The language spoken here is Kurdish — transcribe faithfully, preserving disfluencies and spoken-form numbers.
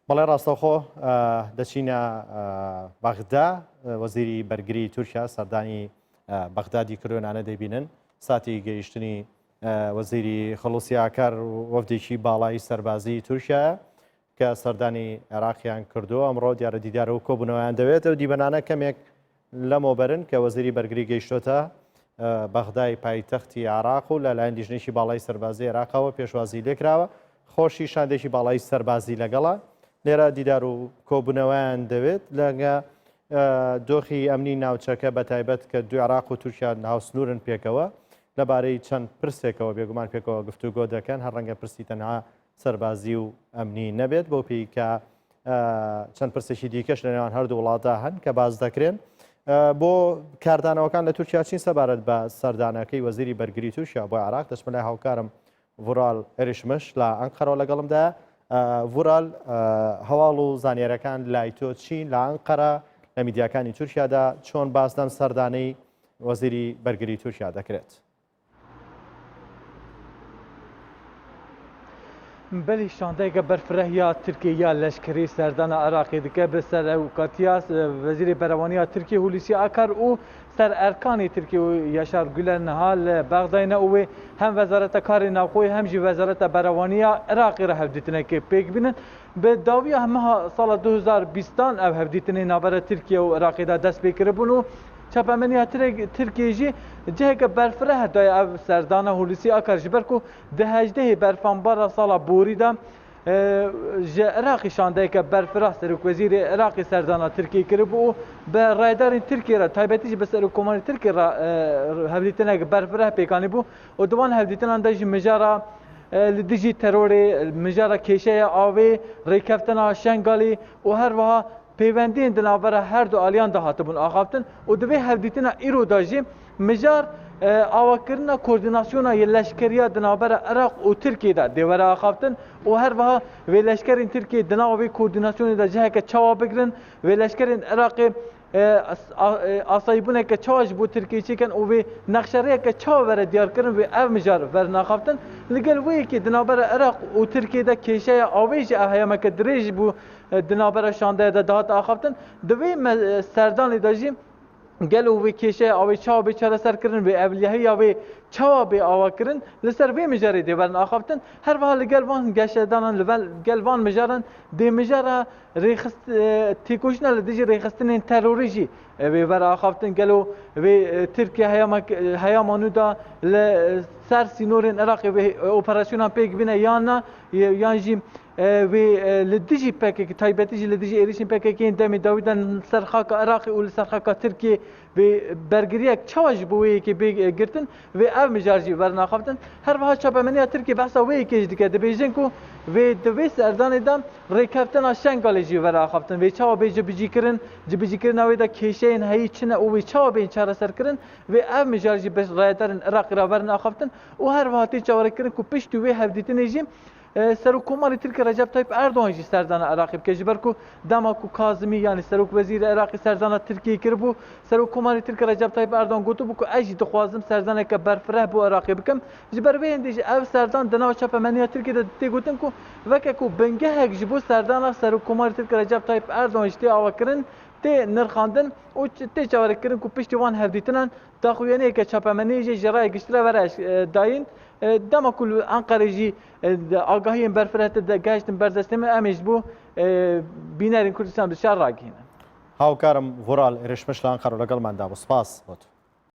بەڵێ، ڕاستەوخۆ، ئە، دەچینە، ئە، بەغدا. ئە، وەزیری بەرگری تورکیا سەردانی، ئە، بەغدادی کردوێنانە دەبینن. ساتی گەیشتنی، ئە، وەزیری خەڵوسی ئاکار و وەفدێکی باڵای سەربازی تورکیا کە سەردانی عێراقیان کردو، ئەمڕۆ دیارە دیدار و کۆبوونەوەیان دەوێت. ئەو دیبەنانە کەمێک لەمەوبەرن کە وەزیری بەرگری گەیشتۆتە، ئە، بەغدای پایتەختی عێراق و لەلایەن لیژنێکی باڵای سەربازی عێراقەوە پێشوازی لێکراوە. خۆشی شاندێکی باڵای سەربازی لەگەڵە. لێرە دیدار و کۆبوونەوەیان دەوێت لەگە، ئە، دۆخی ئەمنی ناوچەکە، بە تایبەت کە دوو عێراق و تورکیا هاوسنوورن پێکەوە. لەبارەی چەند پرسێکەوە بێگومان پێکەوە گفتوگۆ دەکەن، هەر ڕەنگە پرسی تەنها سەربازی و ئەمنی نەبێت، بەو پێی کە، ئە، چەند پرسێکی دیکەش لە نێوان هەردوو وڵاتدا هەن کە باس دەکرێن. ئە، بۆ کاردانەوەکان لە تورکیا چین سەبارەت بە سەردانەکەی وەزیری بەرگری تورکیا بۆ عێراق؟ دەچمە لای هاوکارم ڤورال ئێریشمش لە ئەنقەرەوە لەگەڵمدا. ئە، ڤورال، ئە، هەواڵ و زانیارەکان لای تۆ چین لە ئەنقەرە؟ لە میدیاکانی تورکیادا چۆن باس دەم سەردانەی وەزیری بەرگری تورکیا دەکرێت؟ Belê şandeyeke berfireh ya Tirkiyê ya leşkerî serdana Iraqê dike bi serokatiya, e, Wezîrê Berevaniya Tirkiyê Hulusi Akar û Sererkanê Tirkiyê û Yaşar Güler niha li Bexdayê ne û wê hem Wezareta Karê Navxwe hem jî Wezareta Berevaniya Iraqê re hevdîtinekê pêk bînin. Bi dawiya meha sala du hezar bîstan ev hevdîtinê navbera Tirkiye û Iraqê de dest pê kiribûn û çapemeniya Tirk-, Tirkiyê jî ciheke berfireh daye ev serdana Hulusi Akar, ji ber ku di hejdehê berfanbara sala borî de, e, ji Iraqê şandeyeke berfireh Serokwezîrê Iraqê serdana Tirkiyê kiribû û bi rayedarên Tirkiyê re, taybetî jî bi Serokkomarê Tirkiyê re, e, hevdîtinek berfireh pêk anîbû û di van hevdîtinan de jî mijara, e, li dijî terorê, mijara kêşeya avê, rêkeftina Şengalê û her wiha pêwendiyên di navbera her du aliyan de hatibûn axaftin û di vê hevdîtina îro de jî mijar, e, awakirina koordînasyona yê leşkeriya di navbera Iraq û Tirkiyê de dê were axaftin û her wiha vê leşkerên Tirkiyê di nava vê koordînasyonê de ciheke çawa bigrin, vê leşkerên Iraqê, e, as-, a-, e, asayîbûneke çawa ji bo Tirkiyê çêkin û vê nexşerêyeke çawa were diyarkirin, vê ev mijar verin axaftin. Li gel wê yekê di navbera Iraq û Tirkiyê de kêşeya avê jî ev heyameke dirêj bû, e, di navbera şandeya de dihat axaftin. Di vê me-, e, serdanê de jî gelo vê kêşeya avê çawa bê çareserkirin, vê ewliyahiya vê çawa bê awakirin, li ser vê mijarê dê verin axaftin. Her wiha li gel van geşedanan, li vel-, gel van mijaran dê mijara rêxist-, e, têkoşîna li dijî rêxistinên terorî jî, e, wê were axaftin. Gelo vê, e, Tirkiye heyama, e, heyama nû da li, e, ser sînorên Iraqê vê, e, operasyonan pêk bîne yan na, e, yan jî, e, wê, e, li dijî P K K, taybetî jî li dijî êrişên P K K yên demê dawî de li ser xaka Iraqê û li ser xaka Tirkiyê vê bergiriyek çawa ji bo wê yekê bê, e, girtin, vê ev mijar jî werin axaftin. Her wiha çapemeniya Tirkiyê behsa wê yekê jî dike, dibêjin ku vê di vê serdanê de rêkeftina Şengalê jî were axaftin. Vê çawa bê cibicîkirin, cibicîkirina wê de kêşeyên heyî çi ne û wê çawa bên çareserkirin, vê ev mijar jî bi rayedarên Iraqê re werin axaftin û her wiha tê çawarekirin ku piştî wê hevdîtinê jî, e, Serokkomarê Tirkiyê Recep Tayyip Erdogan jî serdana Iraqê bike. Ji ber ku dema ku Kazimî, yanî Serokwezîrê Iraqê serdana Tirkiyê kiribû, Serokkomarê Tirkiyê Recep Tayyip Erdogan gotibû ku ez jî dixwazim serdaneke berfireh bo Iraqê bikim. Ji ber vê hêndê jî ev serdan di nav çapemeniya Tirkiyê de tê gotin ku weke ku bingehek ji bo serdana Serokkomarê Tirkiyê Recep Tayyip Erdogan jî tê avakirin, tê nirxandin û ç-, tê çawarekirin ku piştî van hevdîtinan daxuyaniyeke çapemeniyê jî ji raya giştî re were, e, dayîn. E, dema ku li Enqerê jî, e, agahiyên berfirehtir de gehiştin ber destê min, em ê ji bo, e, bînerên Kurdistan bi şer ragihînin. هاوکارم ڤۆرال ئێرشمش لە ئەنقەرە لەگەڵماندا بوو. سپاس بۆ تۆ.